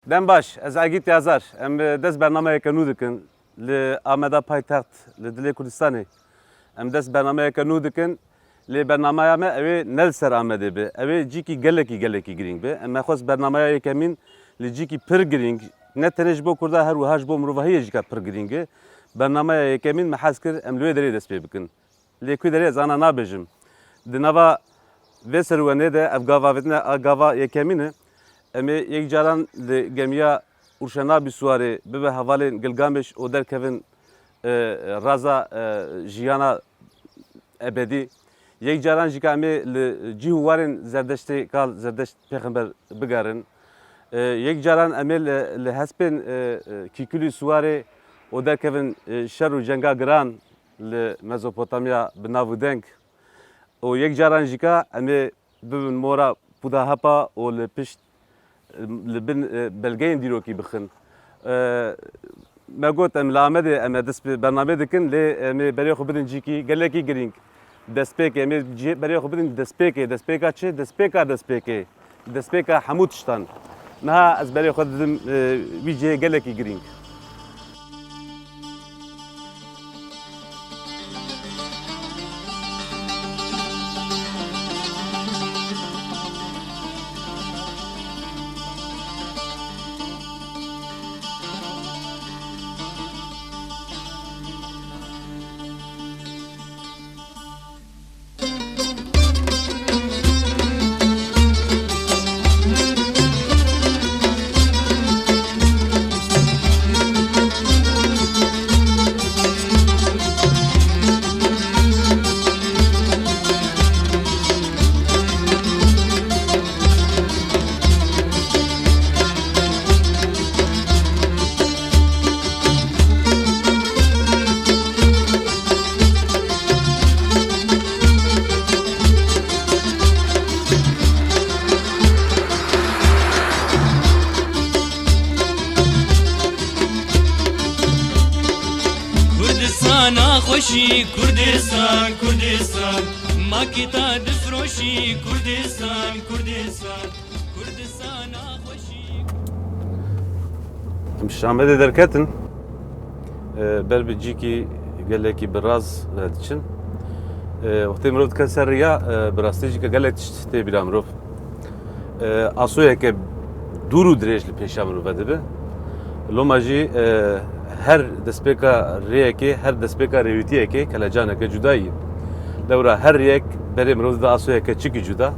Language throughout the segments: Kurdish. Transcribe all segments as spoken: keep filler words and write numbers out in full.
Dem baş, ez Egît Yazar. Em, e, dest bernameyeke nû dikin. Li Ameda paytext, li dilê Kurdistanê. Em dest bernameyeke nû dikin. Lê bernameya me ew ê ne li ser Amedê be. Ew ê cîkî gelekî, gelekî girîng be. Em me xwest bernameya yekemîn li cîkî pir girîng, ne tenê ji bo Kurda, her wiha ji bo mirovahiyê jîka pir girîng e. Bernameya yekemîn me hez kir em li wê derê dest pê bikin. Lê ku derê ez ana nabêjim. Di nava vê serûvenê de ev gava avêtine a gava yekemîn e. Em ê yek caran li gemiya Urşenabî Suwarê bibe hevalên Gilgamêş û derkevin, e, raza, e, jiyana ebedî. Yek caran jî ka em ê li cih û warên Zerdeştê kal Zerdeşt Pêxember bigerin. E, yek caran em ê li, li hespên, e, e, Kîkulî Suwarê û derkevin, e, şer û cenga giran li Mezopotamya bi nav û deng. Û yek caran jî ka em ê bibin mora Pûda Hepa û li pişt, li bin, e, belgeyên dîrokî bixin. E, me got em li Amedê em ê dest bi bernamê dikin, lê em ê berê xwe bidin cîkî gelekî girîng. Destpêkê, em ê cî-, berê xwe bidin destpêkê. Destpêka çi? Destpêka destpêkê. Destpêka hemû tiştan. Niha ez berê xwe didim, e, wî cihê gelekî girîng. Kurdistana xweşî, Kurdistan, Kurdistan. Makî ta difroşî, Kurdistan, Kurdistan. Kurdistana xweşî. Em ji Amedê derketin. E, ber bi cîkî gelekî bi raz ve diçin. E, wextê mirov dike ser riya, e, bi rastî jî ke gelek tişt tê bîra mirov. E, asoyeke dûr û dirêj li pêşa mirov ve dibe. Loma jî, e, her destpêka rêyekê, her destpêka rêwîtiyekê kelecaneke cuda ye. Lewra her yek berê mirov dide asoyeke çikî cuda.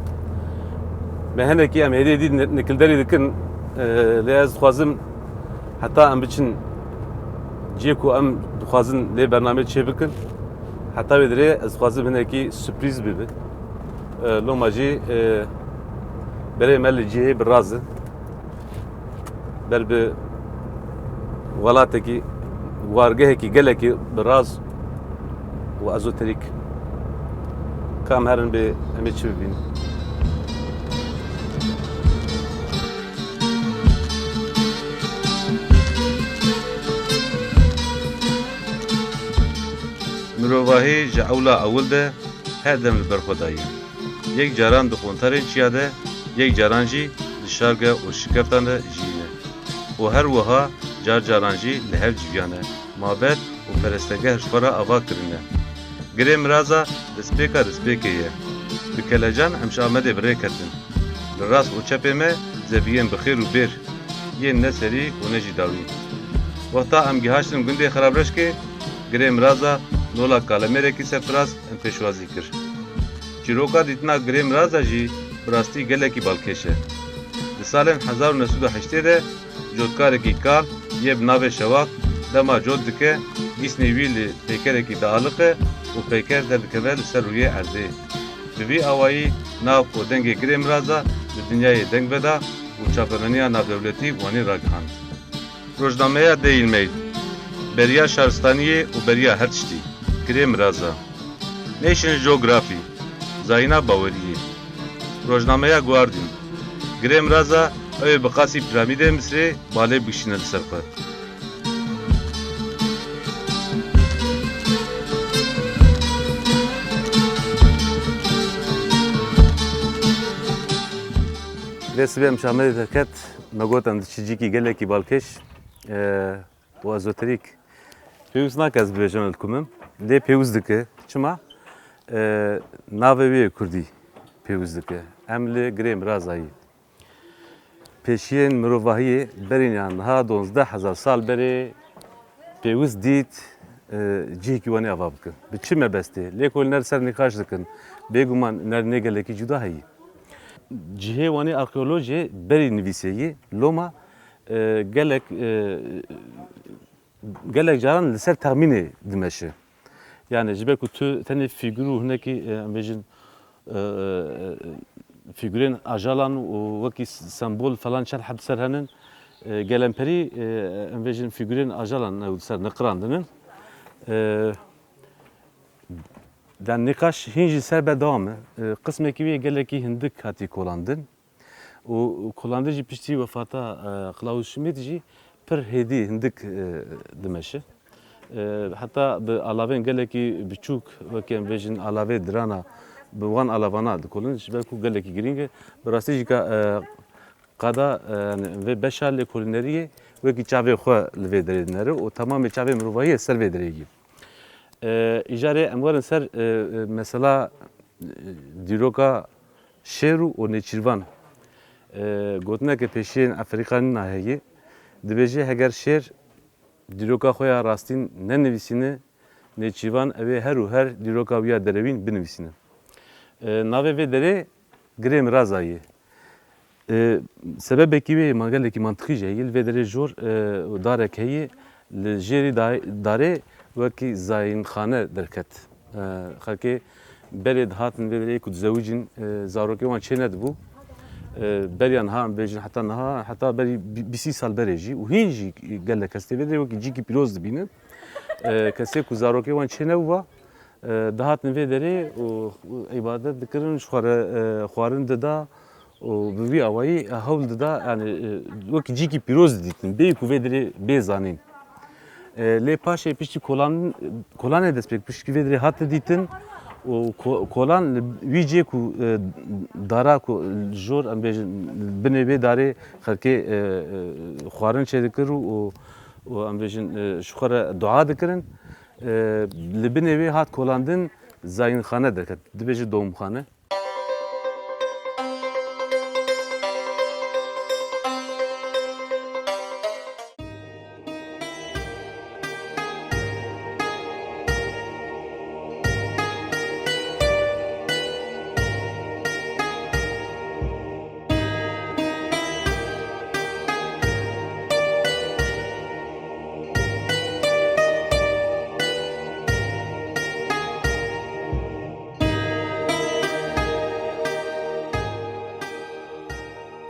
Me hinekî em hêdî hêdî ni-, nikilderî dikin, e, lê ez dixwazim heta em biçin cihê ku em dixwazin lê bernamê çêbikin. Heta wê dirê ez dixwazim hinekî surprîz bibe. E, loma jî, e, berê me li cihê bi raz e. Ber bi welatekî, wargehekî gelekî bi raz û ezoterîk. Ka em herin bê em ê çi bibînin? Mirovahî ji ewla ewil de her dem li ber xwe daye. Yek caran di qontarên çiya de, yek caran jî di şarge û şikeftan de jiyîne. Û her wiha car caran jî li hev civiyane, mabet û perestegeh ji xwe re ava kirine. Girê Miraza destpêka destpêkê ye. Bi kelecan em ji Amedê bi rê ketin. Li rast û çepê me zeviyên bi xêr û bêr yên ne serî û ne jî dawî. Wexta em gihaştin gundê Xerabreşkê, Girê Miraza nola kalemêrekî serfiraz em pêşwazî kir. Çîroka dîtina Girê Miraza jî bi rastî gelekî balkêş e. Di salên hezar û neh sed û heştê de cotkarekî kal yê bi navê Şewaq dema cot dike, gîsnê wî li peykerekî dialiqe û peyker derdikeve li ser rûyê erdê. Bi vî awayî nav û dengê Girê Miraza li dinyayê deng veda û çapemeniya navdewletî wanî ragihand. Rojnameya Daily Mail, beriya şaristaniyê û beriya her tiştî, Girê Miraza. National Geography, zayîna baweriyê. Rojnameya Guardian, Girê Miraza, ew ê bi qasî piramîdê Misirê balê bikişîne li ser xwe. Vê sibê em şamedê derket, me got em diçin cîkî gelekî balkêş, e, û ezoterîk. Pêwîst nake ez bibêjim li ku me, lê pêwîst dike. Çima? E, navê wê yê kurdî pêwîst dike. Em li Girê Mirazayî. Pêşiyên mirovahiyê berî niha duwazdeh hezar sal berê pêwîst dît, e, cihekî Wanê ava bikin. Bi çi mebestê? Lêkolîner ser nîqaş dikin. Bêguman nerînê gelekî cuda heyî. Cihê Wanê arkeolojê berî nivîsê yî, loma, e, gelek, e, gelek caran li ser texmînê dimeşe. Yani ji ber ku tu tenê fîgur û hinekî, e, em bêjin, e, e, fîgurên ajalan û wekî s-, sembol falan çend heb ser henin, e, gelemperî, e, em bêjin fîgurên ajalan ew ser niqirandinin. E, yani nîqaş hîn jî ser berdewam e. E, qismekî wê gelekî hindik hatî kolandin. Û kolandin jî piştî wefata, e, Klaus Schmidt jî pir hêdî hindik, e, dimeşe. E, heta bi alavên gelekî biçûk, wekî em bêjin alavê dirana, bi wan alavana dikolin, ji ber ku gelekî girîng e. Bi rastî jî ka, e, qada, e, yani vê beşa lêkolîneriyê wekî çavê xwe li vê derê dinere û temamê çavê mirovahiyê ser vê derê yî. E, îcarê em werin ser, e, e, mesela, e, dîroka şêr û, û nêçîrvan. E, gotineke pêşiyên Efrîka nîna heye. Dibêje heger şêr dîroka xwe ya rastîn nenivîsîne, nêçîrvan ew ê her û her dîroka wî ya derewîn binivîsîne. E, navê vê derê Girê Miraza ye. E, sebebekî wê ma gelekî mantiqî jî heye. Li vê derê jor, e, darek heye. Li jêrî da-, darê wekî zayînxane derket. E, xelkê berê dihatin vê derê ku dizewicîn, e, zarokê wan çê nedibû. E, beriya niha em bêjin heta niha, heta berî bî-, bîst sal berê jî û hîn jî gelek kes tê vê derê wekî cîkî pîroz dibînin. E, kesê ku zarokê wan çê nebû, e, dihatin vê derê û, û îbadet dikirin, ji xwe re, e, xwarin dida û bi vî awayî hewl dida, yani, e, wekî cîkî pîroz didîtin, bêyî ku vê derê bê zanîn. E, lê paşê piştî kolan, kolanê dest pê, piştî vê derê hate dîtin û ko-, kolan li wî cihê ku, e, dara ku jor, em bêjin, binê vê darê xelkê, e, e, xwarin çêdikir û, û, û em bêjin, e, ji xwe re dua dikirin. E, li binê wê hat kolandin zayînxane derket. Dibêje doğumxane.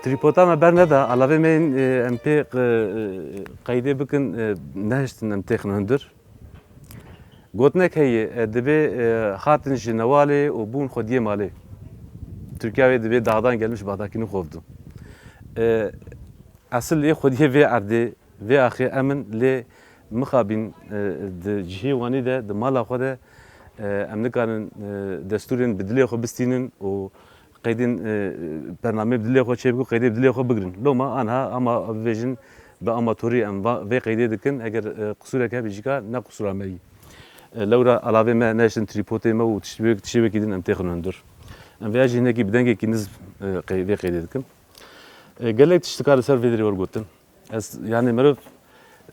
Trîpota me berneda, alavê me yên, e, em pê, e, e, qeydê bikin, e, nehiştin em têxin hundir. Gotinek heye, e, dibê, e, hatin ji newalê û bûn xwediyê malê. Tirkiya wê dibê dağdan gelmiş Bağdakini kovdu. E, esil ê xwediyê vê erdê, vê axê em in, lê mixabin, e, di cihê Wanê de, di mala xwe de, e, em nikarin, e, destûrên bi dilê xwe bistînin û qeydên, e, bernameyê bi dilê xwe çêbikin, qeydê bi dilê xwe bigirin. Loma anha ama bibêjin bi amatorî em va-, vê qeydê dikin. Eger, e, qisûrek hebe jî ka ne qisûra me yî. E, lewra alavê me nehiştin trîpotê me û tişt-, tiştê wekî din em têxin hundir. Em vêya jî hinekî bi dengekî nizm, e, qey-, vê qeydê dikim. E, gelek tişt dikare ser vê derê were gotin. Ez, yani meriv,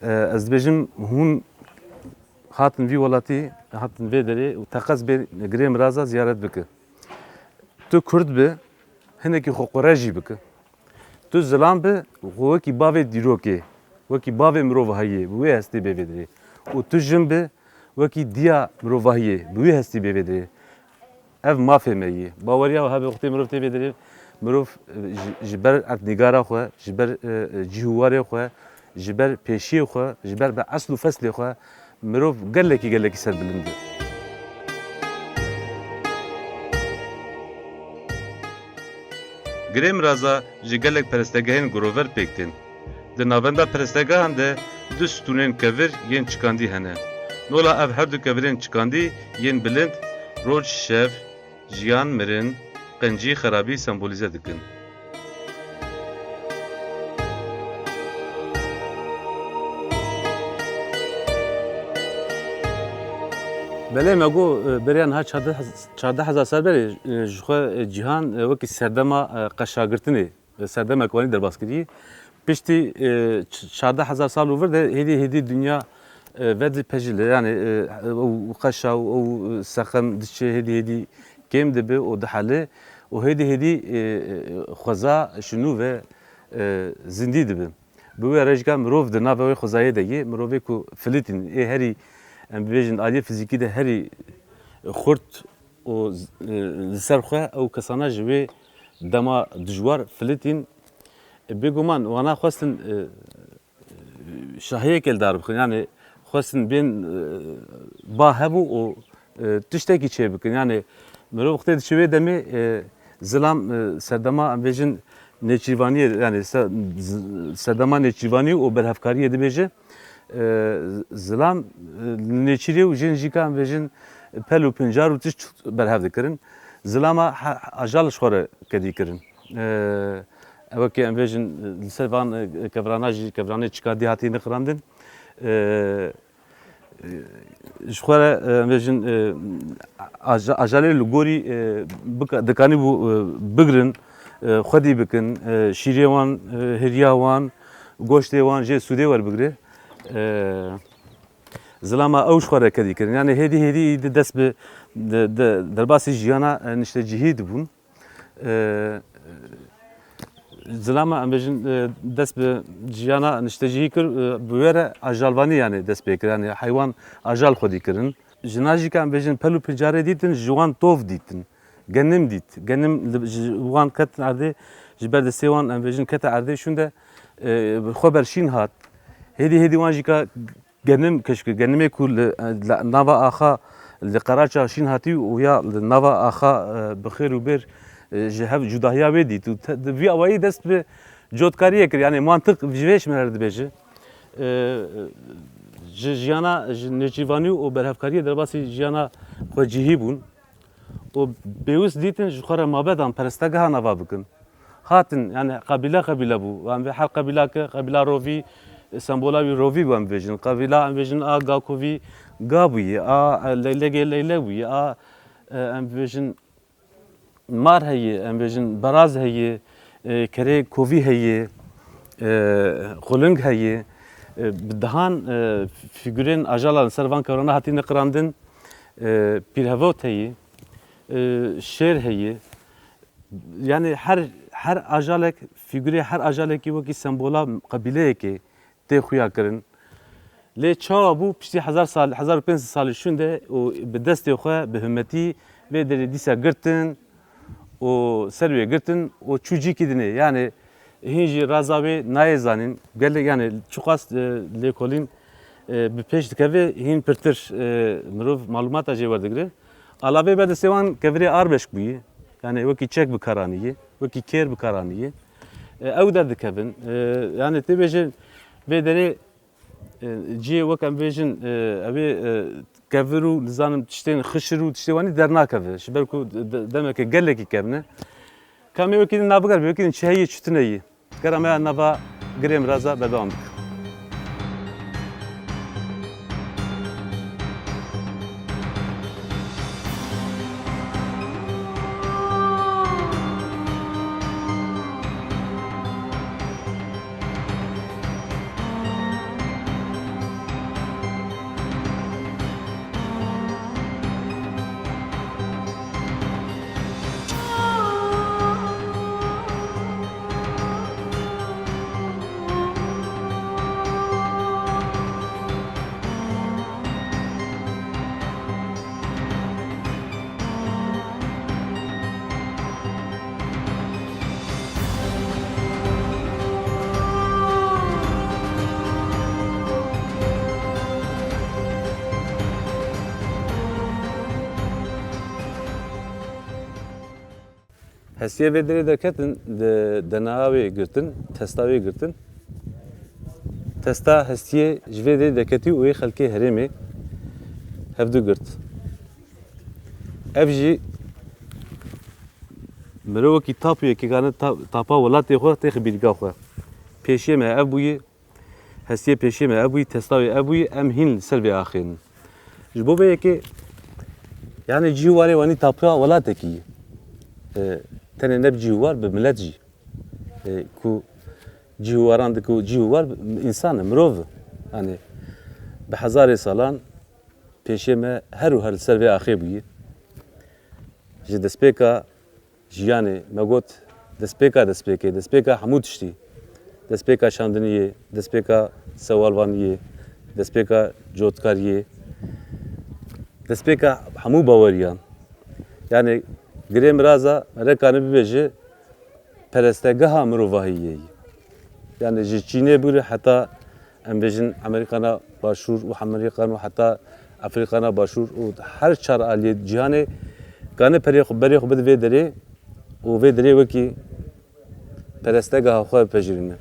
e, ez dibêjim hûn hatin vî welatî, hatin vê derê û teqez bên Girê Miraza ziyaret bike. Tu Kurd bi, hinekî xwe qure jî bike. Tu zilam bi, xwe wekî bavê dîrokê, wekî bavê mirovahiyê, bi wê hestê bê vê derê. Û tu jin bi, wekî diya mirovahiyê, bi wê hestî bê vê derê. Ev mafê me yê. Baweriya we hebe wextê mirov tê vê derê, mirov, e, ji, ji ber erdnîgara xwe, ji ber, e, e, cih û warê xwe, ji ber pêşiyê xwe, ji ber bi esl û feslê xwe, mirov gelekî, gelekî serbilind e. Girê Miraza ji gelek perestegehên girover pêk tên. Di navenda perestegehan de du stûnên kevir yên çikandî hene. Nola ev her du kevirên çikandî yên bilind, roj, şev, jiyan, mirin, qencî, xerabî sembolîze dikin. Belê me got, e, beriya niha çardeh, çardeh hezar sal berê, e, ji xwe, e, cîhan, e, wekî serdema, e, qeşagirtinê, e, serdemek wanî derbas kirî. Piştî, e, ç-, çardeh hezar sal û vir de hêdî hêdî dinya, e, vedî pejî li, yanî, e, ew qeşa û ew sexem diçe hêdî hêdî kêm dibi û dihele û hêdî hêdî, e, e, xweza ji nû ve, e, zindî dibi. Bi wê re jî ka mirov di nava wê xwezayê de yê, mirovê ku filitîn ê herî, em bibêjin, aliyê fizîkî de herî xurt û z-, e, li ser xwe ew kesana ji wê dema dijwar filitîn. Bêguman wana xwestin, e, şahiyekê li dar bixin. Yanî xwestin bên, e, ba hebû û, e, tiştekî çê bikin. Yanî mirov wextê diçe wê demê, e, zilam, e, serdema em bêjin nêçîrvaniyê, yanî se-, z-, serdema nêçîrvanî û berhevkariyê dibêje. E, zilam, e, nêçîrê û jin jî ka em bêjin pel û pincar û tişt berhev dikirin. Zilama he-, ajal ji xwe re kedî kirin. E, ew wekî em bêjin, e, li ser van, e, kevirana jî, keviranê çikadî hatî niqirandin. E, e, ji xwe re, e, em bêjin, e, aja-, ajalê li gorî, e, bika-, dikanî bû, e, bigrin, e, xwedî bikin, e, şîrê wan, e, hiriya wan, goştê wan jê sûdê werbigre. E, zilama ew ji xwe re kedî kirin. Yanî hêdî hêdî di dest bi, di, di derbasî jiyana, e, niştecihî dibûn. E, zilama em bêjin, e, dest bi jiyana niştecihî kir, e, bi wê re ajalvanî yanî dest pê kir. Yanî heywan ajal xwedî kirin. Jina jî ka em bêjin pel û pincarê dîtin, ji wan tov dîtin. Genim dît. Genim li, ji wan ketin erdê, ji ber destê wan em bêjin kete erdê şûnde, e, xwe ber şîn hat. Hêdî hêdî wan jî ka genim keşf kir. Genimê ku li, li nava axa, li qeraça şîn hatî û ya li nava axa, e, bi xêr û bêr, e, ji hev cudahiya wê dît û te-, di vî awayî dest bi cotkariyê kir. Yanî mantiq ji vê ji me re dibêje. E, ji jiyana, ji nêçîrvanî û berhevkariyê derbasî jiyana xwe cihî bûn. û pêwist dîtin ji xwe re mabedan perestegeha nava bikin. Hatin, yanî qebîle qebîle bû. Em vê her qebîlake, qebîla rovî, sembola wî rovî bû em bêjin. Qebîla em bêjin a gakovî ga bûye, a, e, leylegê leyle bûye, a, e, em bêjin mar heye, em bêjin beraz heye, e, kerê kovî heye, e, xuling heye. E, bi dehan, e, fîgurên ajalan li ser van kewrana hatîne qirandin. E, pîrhevot heye, e, şêr heye. Yanî her, her ajalek, fîgurê her ajalekî wekî sembola qebîleyekê tê xuya kirin. Lê çawa bû piştî hezar sal, hezar û pênc sed salî şûnde û bi destê xwe, bi himmetî vê derê dîsa girtin û ser wê girtin û çû cîkî dinê. Yanî hîn jî raza wê nayê zanîn. Gelek, yanî çiqas, e, lêkolîn, e, bi pêş dikeve, hîn pirtir, e, mirov malûmata jê werdigire. Alavê ber destê wan kevirê armeşk bûye. Yanî wekî çek bi kar anîye, wekî kêr bi kar anîye. E, ew derdikevin. E, yanî tê bêje vê derê, e, cihê wek em bêjin, e, ew ê, e, kevir û nizanim tiştên xişir û tiştê wanî dernakeve. Ji ber ku de-, demeke gelekî kevn e. Ka em ê wekî din nabiger, wekî din çi heye, çi tune ye. Gera me ya nava girê miraza berdewam bike. Hestiyê vê derê derketin, di D N A wê girtin, testa wê girtin. Testa hestiyê ji vê derê derketî û wê xelkê herêmê hevdu girt. Ev jî mirovekî tap û yekê kane ta-, tapa welatê xwe têxe bîrîka xwe. Pêşiyê me ev bûye, hestiyê pêşiyê me ev bûye, testa wê ev bûye, em hîn li ser vê axênin. Ji bo vê yekê Yani cî û warê wanî tapuya welatekî ye. E, tenê ne bi cî û war, bi milet jî. E, ku cî û waran diku, cî û war însan e, mirov e. Yani bi hezarê salan pêşê me her û her li ser vê axê bûye. Ji destpêka jiyanê me got, destpêka destpêkê, destpêka hemû tiştî, destpêka şandiniyê, destpêka sewalvaniyê, destpêka cotkariyê, destpêka hemû baweriyan. Yani girê miraza me rekane bibêje perestegeha mirovahiyê ye. Yani ji Çînê bûre heta, em bêjin, Amerîkana Başûr û Amerîkan û heta Afrîkana Başûr û her çar aliyê cîhanê kane perê xwe, berê xwe bide vê derê û vê derê wekî perestegeha xwe bipejirîne.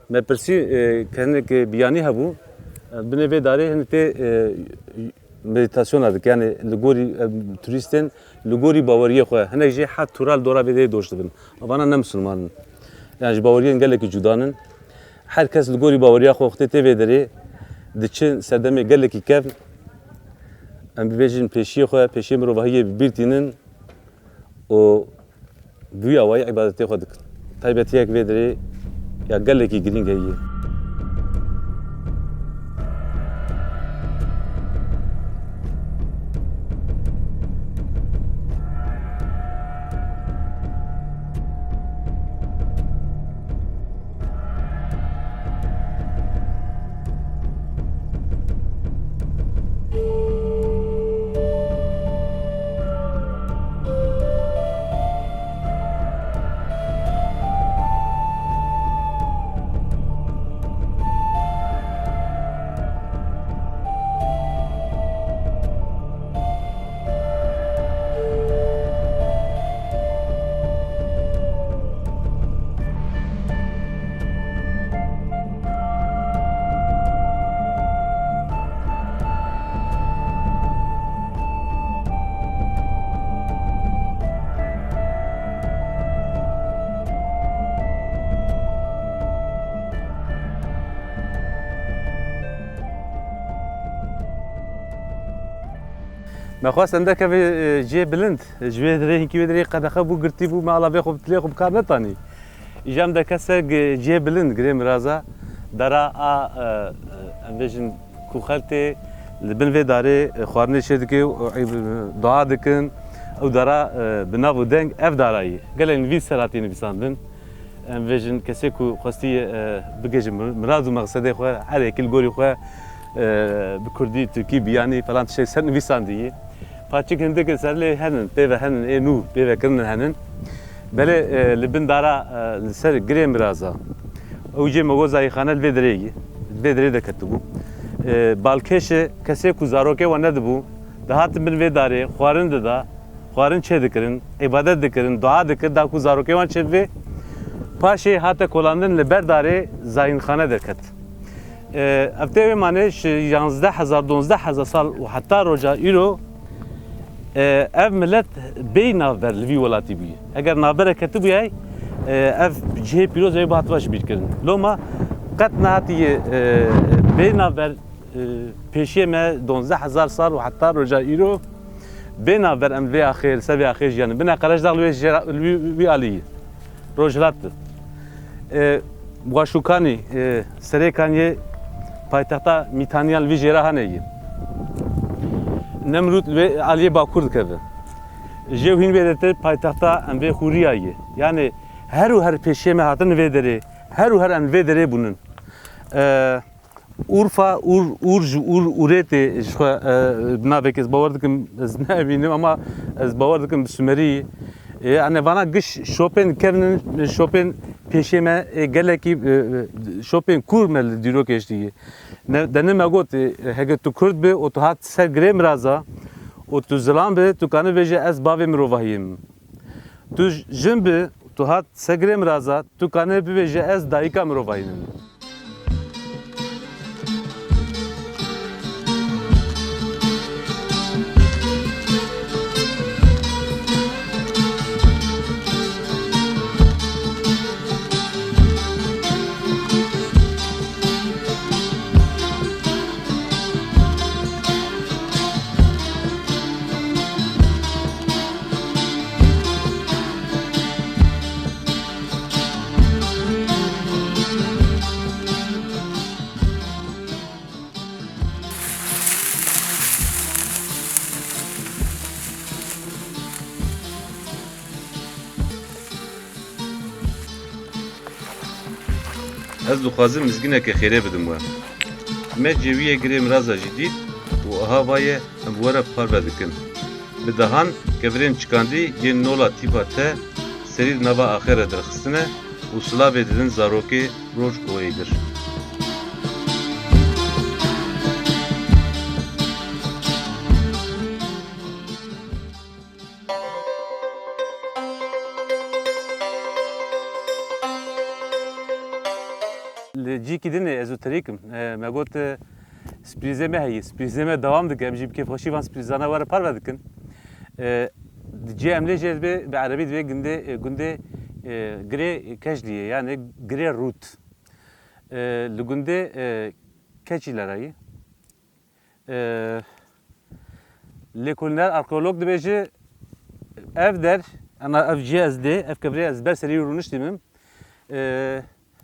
Me pirsî, e, ke hinek biyanî hebû, e, binê vê darê hinek tê, e, medîtasyona dike, yani li gorî, e, turîstên li gorî baweriyê xwe, hinek jê het tûra li dora vê derê doş dibin. Vana ne misilman in. Yani ji baweriyên gelekî cuda nin. Her kes li gorî baweriya xwe wextê tê vê derê diçin serdemê gelekî kevn. Em bibêjin pêşiyê xwe, pêşiyê mirovahiyê bi bîr tînin û bi wî awayî îbadetê xwe dikin. Taybetiyek vê derê ya gelekî girîng heye. Me xwest em derkeve, e, cihê bilind. Ji wê derê, hinkî wê derê qedexe bû, girtî bû, me ala vê xwe bi tilê xwe bi kar netanî. Îja em derket ser gi-, cihê bilind, girê miraza. Dara a, e, e, em bêjin ku xeltê li bin vê darê, e, xwarinê çê dike û, e, dua dikin. Ew dara, e, bi nav û deng ev dara ye. Gelek nivîs ser hatiye nivîsandin. Em vêjin kesê ku xwestiye, e, bigihêje mir-, mirad û mexsedê xwe, her yekî li gorî xwe, e, bi kurdî, tirkî, biyanî falan tiştek ser nivîsandiyê. Paçik hindik li ser lê henin, pê ve henin, ê nû pê ve kirinin henin. Belê, e, li bin dara, e, li ser girê miraza. Ew cê me got zayîxane li vê derê ye. Li vê derê de ketibû. E, balkêşê kesê ku zarokê wan nedibû, dihatin bin vê darê, xwarin dida. Xwarin çê dikirin, îbadet dikirin, dua dikir, da ku zarokê wan çêbivê. Paşê hate kolandin, li ber darê zayînxane derket. E, ev tê wê manê ji yanzdeh hezar, donzdeh hezar sal û heta roja îro, e, ev milet bêyî navber li vî welatî bûye. Eger navberek ketibûyay, e, ev cihê pîroz ê bihatiba ji bîr kirin. Loma qet nehatiye, e, bê navber, e, pêşiyê me donzdeh hezar sal û heta roja îro bê navber em vê axê, li ser vê axê jiyanin. Bine Qereşdax li wê jêra, li wî, wî alî ye. Rojhilat de. E, Başûkanî, e, Serêkaniyê paytexta Mîtaniyan li vî jêra hane ye. Nemrûd li wê aliyê bakur dikeve. Jê û hîn wê dertir paytexta em vê Xûriya ye. Yani her û her pêşiyê me hatin vê derê. Her û her em vê derê bûnin. E, Urfa, Ur, Ur ji Ur, Urê tê ji xwe, e, bi navekê ez bawer dikim, ez nebînim ama ez bawer dikim bi Sumerî. E, yani vana giş şopên kevnin, şopên pêşê me, e, gelekî, e, e, şopên kûr me li dîrokê ji dî. Ne, de ne me got, e, heke tu Kurd bi û tu hat ser girê miraza û tu zilam bi, tu kanî bêje ez bavê mirovahiyê me. Tu jin bi, tu hat ser girê miraza, tu kanî bibêje ez dayika mirovahiyê me. Ez dixwazim mizgîneke xêrê bidim we. Me cêwiyê girê miraza jî dît û aha va ye em bi we re parve dikin. Bi dehan kevirên çikandî yên nola tîpa te serî di nava axê re derxistine û silavê didin zarokê roj û êgir. Li cîkî din ê ezoterîk im. E, me got, e, sürprîzê me heye. Sürprîzê me dewam dike. Em jî bi kêfxweşî van sürprîzana we re parve dikin. E, di cê em lê jê dibê, bi erebî dibê gundê, e, gundê, e, Girê Kecliyê, yani Girê Rût. E, li gundê, e, Keçîlera yî. E, lêkolîner arkeolog dibêje, ev der, ana ev cihê ez dê, ev kevirê ez ber serî rûniştî bim. E,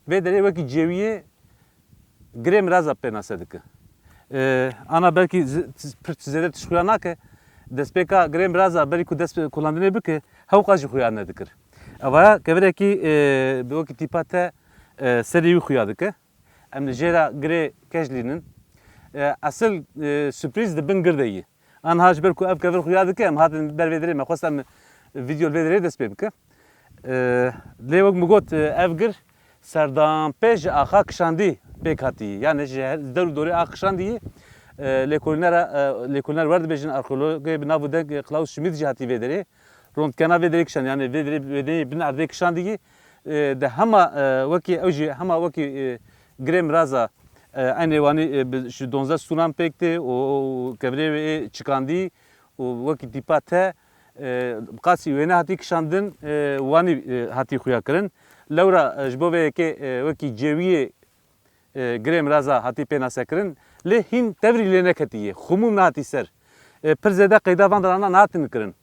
vê derê wekî cêwiyê Girê Miraza pênase dike. E, ana belkî zi-, pir zêde tişt xuya nake, destpêka Girê Miraza berî ku dest bi kolandinê bike, hewqas jî xuya nedikir. Evaya kevirekî, e, bi wekî tîpa te, e, serî wî xuya dike. Em li jêra Girê Keclî nin. E, esil, e, sürprîz di bin gir de yî. Anha ji ber ku ev kevir xuya dike, em hatin ber vê derê, me xwest em vîdeo li vê derê dest pê bike. E, lê wek min got, e, ev gir serdanpê ji axa kişandî pêk hatî. Yani ji her, ji der û dorê ax kişandî yî. E, lêkolînera, e, lêkolîner wer dibêjin, arkeologê bi nav û deng, e, Klaus Schmidt jî hatî vê derê. Rondkena vê derê kişand, yani vê derê, vê derê bin erdê kişandî yî. E, de hema, e, wekî ew jî hema wekî, e, Girê Miraza, e, eynê wanî, e, bi, ji donzdeh stûnan pêk tê û, û kevirê wê ê çikandî û wekî tîpa te, e, qasî wêne hatî kişandin, e, wanî, e, hatî xuya kirin. Lewra, e, ji bo vê yekê, e, wekî cêwiyê e, Girê Miraza hatî pênasekirin, lê hîn tevrî lê neketiye, xumûm nehatî ser. E, pir zêde qeyda van derana nehatin kirin.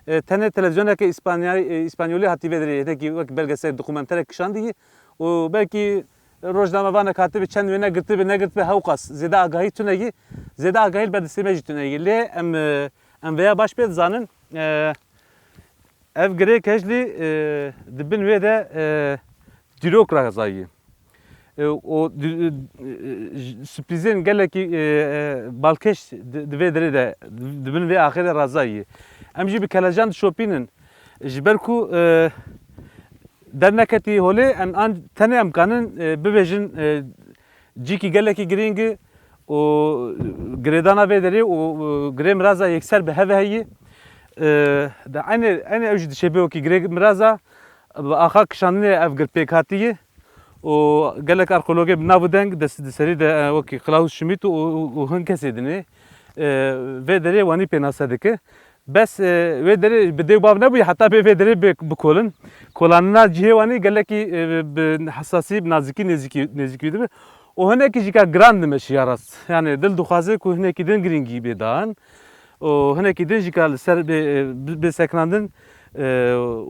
E, tenê televizyoneke Îspanya-, e, Îspanyolî hatî vê derê, hinekî wek belgesel, dokumenterek kişandî û belkî rojnamevanek hatibe, çend wêne girtibe, negirtibe, hewqas zêde agahî tune yî, zêde agahî li ber destê me jî tune yî. Lê em, e, em vêya baş pê dizanin, e, ev Girê Keclî, e, di bin wê de, e, dîrok razayî. E, û di-, e, sürprîzên gelekî, e, e, balkêş di, di vê derê de, di, di bin vê axê de razayî. Em jî bi kelecan dişopînin. Ji ber ku, e, derneketî holê, em an, tenê em kanin, e, bibêjin, e, cîkî gelekî girîng e û girêdana vê derê û, û Girê Miraza yekser bi hev heyî. E, de eynê, eynê ew jî dişê bê wekî Girê Miraza, bi axa kişandinê ev gir pêk hatî ye. Û gelek arkeologê bi nav û deng dest di serî de, e, wekî Klaus Schmidt û, û, û hin kesê dinê, e, vê derê wanî pênase dike. Bes, e, wê derê bi dê û bav nebûye, heta bê vê derê bê bikolin. Kolanina cihê wanî gelekî, e, bi hesasî, bi nazikî, nêzikî, nêzikî dibe. Û hinekî jî ka giran dimeşiya rast. Yani dil dixwaze ku hinekî din girîngî bê dan. Û hinekî din jî ka li ser bê, bê sekinandin, e,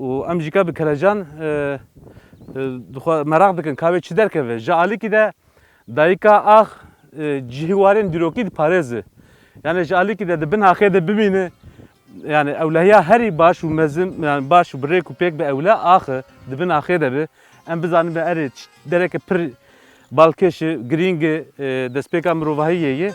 û em jî ka bi kelecan, e, e, dixwa-, meraq dikin ka wê çi derkeve. Ji alîkî de dayika ax, e, cihwarên dîrokî diparêze. Yani ji alîkî de di bin axê de bimîne. Yani ewlehiya herî baş û mezin, yani baş û bi rêk û pêk bi ewle ax e, di bin axê de be. Em bizanin be erê ç-, dereke pir balkêş e, girîng e, e, destpêka mirovahiyê ye.